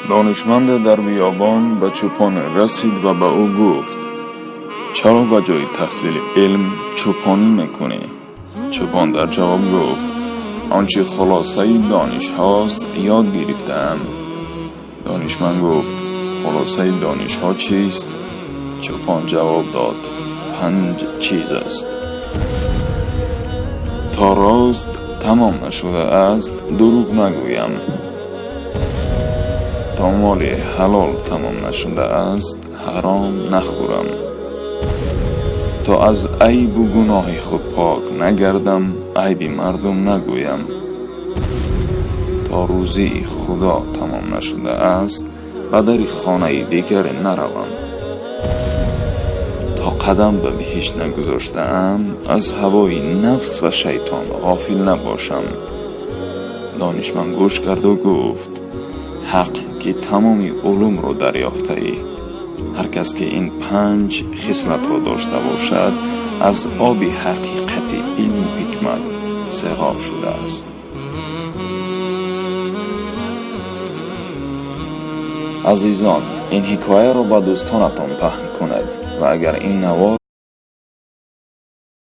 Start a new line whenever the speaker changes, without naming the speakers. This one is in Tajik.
Донишманд дар биёбон ба чӯпон расид ва ба ӯ гуфт: чаро ба ҷои таҳсили илм чӯпонӣ мекунӣ? Чӯпон дар ҷавоб гуфт: он чи хулосаи донишҳост, ёд гирифтаам. Донишманд гуфт: хулосаи донишҳо чист? Чӯпон ҷавоб дод: 5 чиз аст. То рост тамом нашудааст, дурӯғ нагӯям. То моли ҳалол тамом нашудааст, ҳаром нахӯрам. То аз айбу гуноҳи худ пок нагардам, айби мардум нагӯям. То рӯзии Худо тамом нашудааст, ба дари хонаи дигаре наравам. То қадам ба биҳишт нагузоштаам, аз ҳавои нафс ва шайтон ғофил набошам. Донишманд гӯш карду гуфт: ҳақ ки тамоми улумро дарёфтаӣ. Ҳар кас ки ин 5 хислатро дошта бошад, аз оби ҳақиқати илму ҳикмат сероб шудааст. Азизон, ин ҳикояро ба дӯстонатон паҳн кунед ва агар ин навор